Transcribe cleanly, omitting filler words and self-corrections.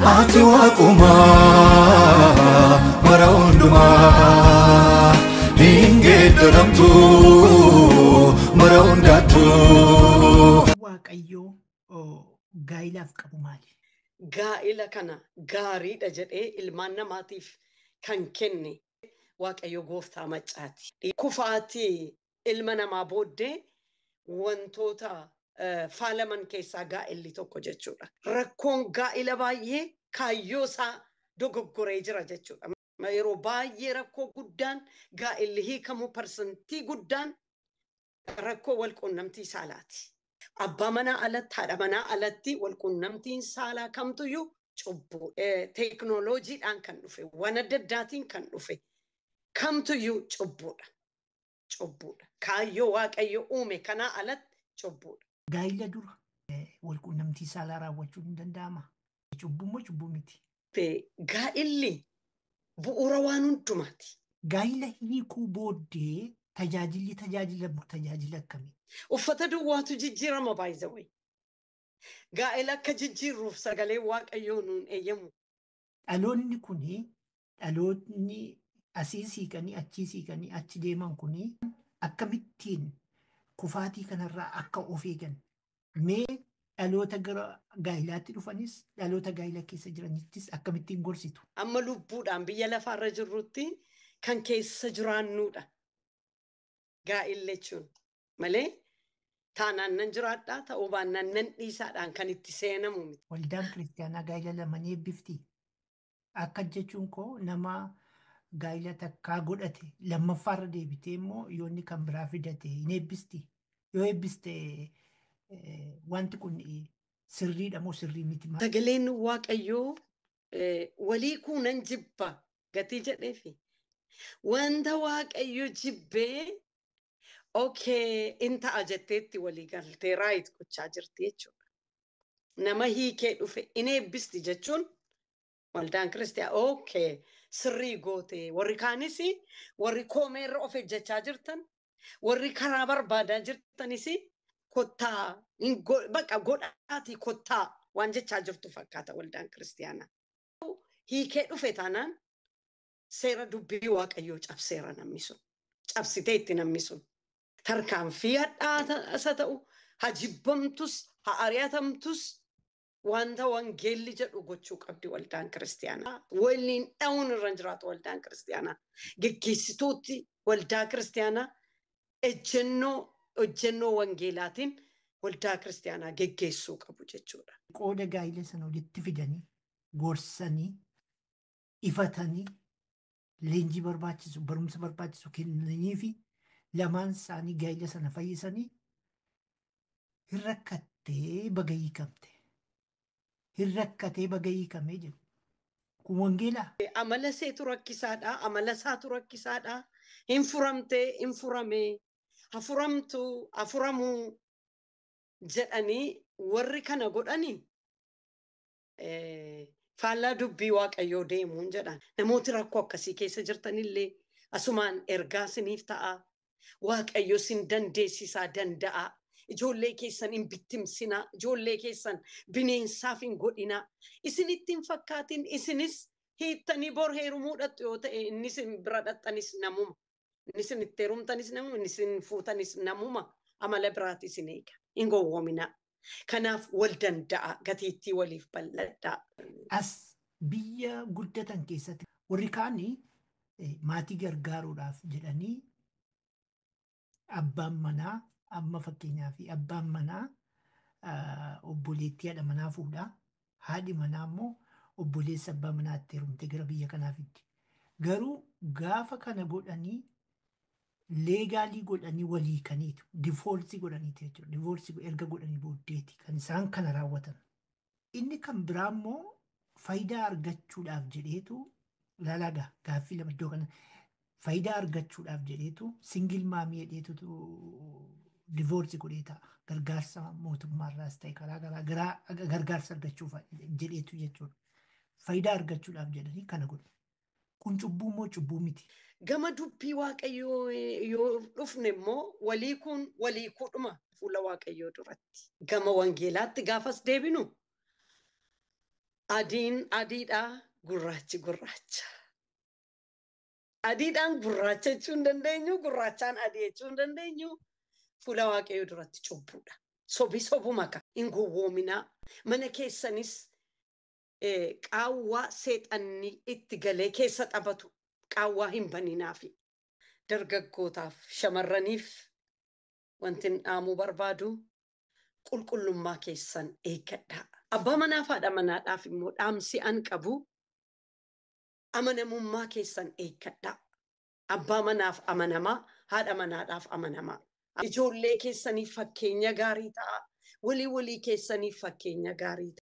Ati Waaqumaa bara hundumaa hin geeddaramtu bara hundaattu. Waaqayyoo gaa'ilaaf qabu maali? Gaa'ila kana gaariidha jedhee ilmaan namaatiif kan kenne Waaqayyo gooftaa maccaati. Kufaatii ilma namaa booddee wantoota faalaman keessaa gaa'illi tokko jechuudha. Rakkoon gaa'ila baay'ee kaayyoo isaa dogoggoree jira jechuudha. Yeroo baay'ee rakkoo guddaan gaa'illi hiikamu parsantii guddaan rakkoo wal quunnamtii saalaati. Abbaa manaa alatti, haadha manaa alatti wal quunnamtiin saalaa kamtuyyuu cubbuu. Teeknooloojiidhaan kan dhufe, waan adda addaatiin kan dhufe kamtuyyuu cubbuudha. Cubbuudha. Kaayyoo Waaqayyo uume kanaa alatti cubbuudha. Gaa'ila dura wal quunnamtii saalaa raawwachuun hin danda'amaa? Cubbuu moo cubbuu miti? Gaa'illi bu'uura waan hundumaati. Gaa'ila hiikuu booddee tajaajilli tajaajilamu tajaajila akkamii? Uffata duwwaatu jijjiirama, by the way. Gaa'ila akka jijjiirruuf sagalee Waaqayyoo nuun eeyyamu. Dhaloonni kuni, dhaloonni asii siiqanii achii siiqanii achi deeman kuni, akkamittiin kufaatii kanarraa akka of eegan, mee dhaloota gara gaa'ilaatti dhufanis dhaloota gaa'ila keessa jiranittis akkamittiin gorsitu? Amma lubbuudhaan biyya lafaarra jirrutti kan keessa jiraannuudha. Gaa'illi jechuun malee taanaan nan jiraadhaa, ta'uu baannaan nan dhiisaadhaan kan itti seenamu miti. Waldaan kiristaanaa gaa'ila lama ni eebbifti? Akka jechuun koo, nama gaa'ila takkaa godhate lammaffaarra deebitee immoo yoo inni kan biraa fidate hin eebbisti? Yoo eebbiste, wanti kun sirriidha moo sirrii miti? Sagaleen Waaqayyoo walii kuunan jibba gatii jedheefi. Wanta Waaqayyo jibbee okay in ta'a jetteetti walii galtee right gochaa jirti jechuudha. Nama hiikee dhufe in eebbisti jechuun waldaan kiristiyaa okay sirrii goote, warri kaanis, warri koomeerra of ejjechaa jirtan, warri karaa barbaadaa jirtanis, kottaa bakka godhaatii kottaa waan jechaa jirtu fakkaata waldaan kiristiyaanaa. Hiikee dhufe taanaan seera dubbii Waaqayyoo cabseera namni sun. Cabsitee itti namni sun. Tarkaanfii hadhaa isa ta'u, haa jibbamtus, haa ari'atamtus, wanta wangeelli jedhu gochuu qabdi waldaan kiristiyaanaa. Waliin dha'uun irra hin jiraatu waldaan kiristiyaanaa. Geggeessitooti waldaa kiristiyaanaa ejjennoo wangeelaatiin waldaa kiristiyaanaa geggeessuu qabu jechuudha. Qooda gaa'ila sana walitti fidanii, gorsanii, ifatanii, leenjii barbaachisu, barumsa barbaachisu kennanii fi lamaan isaanii gaa'ila sana fayyisanii, hin rakkattee baga hiikamte. Hin rakkatee baga hiikamee jedhu. Kun wangeelaa? Amala seetu rakkisaadha. Amala isaatu rakkisaadha. Hin furamtee, hin furamee, hafuramtu, hafuramuu jedhanii warri kana godhanii faallaa dubbii Waaqayyoo deemuun jedhan. Namooti rakkoo akkasii keessa jirtanillee asumaan ergaa isiniif ta'a. Waaqayyo sin dandeessisaa danda'a. Ijoollee keessan hin bittimsinaa. Ijoollee keessan bineensaaf hin godhinaa. Isinitti hin fakkaatin, isinis hiittanii bor heerumuu dhattu yoo ta'e, inni isin bira dhaxxanis namuma. Inni isin itti heerumtanis namuma. Inni isin fuutanis namuma. Amala biraati isin eega. Hin gowwoominaa. Kanaaf wal danda'a. Gatiittii waliif bal'adhaa. As biyya guddatan keessatti warri kaanii maatii gargaaruudhaaf jedhanii abbaan manaa, amma fakkeenyaaf, abbaan manaa obboleettii haadha manaa fuudhaa, haadhi manaa immoo obboleessa abbaa manaatti heerumte gara biyya kanaa fiddi. Garuu gaafa kana godhanii legally godhanii walii kaniitu divorce godhaniiti jechuudha. Divorce erga godhanii booddeeti kan isaan kana raawwatan. Inni kan biraa immoo faayidaa argachuudhaaf jedheetu ilaalaa gaaffii lama iddoo kana, faayidaa argachuudhaaf jedheetu single mommy jedheetu divorce godhee ta'a. Gargaarsa mootummaarraas ta'e karaa garaa garaa gargaarsa argachuuf jedheetu jechuudha. Faayidaa argachuudhaaf jedhanii kana godhu. Kun cubbuu moo cubbuu miti? Gama dubbii Waaqayyoo yoo dhufne immoo walii kun walii kudhuma fuula Waaqayyoo duratti. Gama wangeelaatti gaafas deebinu. Adiin adiidha, gurraachi gurraacha. Adiidhaan gurraacha jechuu hin dandeenyu, gurraachaan adii jechuu hin dandeenyu. Fuula Waaqayyoo duratti cubbuudha. Sobi sobuma ka hin gowwoominaa. Mana keessanis qaawwaa seexanni itti galee keessa taphatu qaawwaa hin baninaafi. Dargaggootaaf shamarraniif wanti dhaamuu barbaadu qulqullummaa keessan eeggadhaa. Abbaa manaaf haadha manaadhaaf immoo dhaamsi an qabu amanamummaa keessan eeggadhaa. Abbaa manaaf amanamaa, haadha manaadhaaf amanamaa. Ijoollee keessaniif fakkeenya gaarii ta'a. Walii walii keessaniif fakkeenya gaarii ta'a.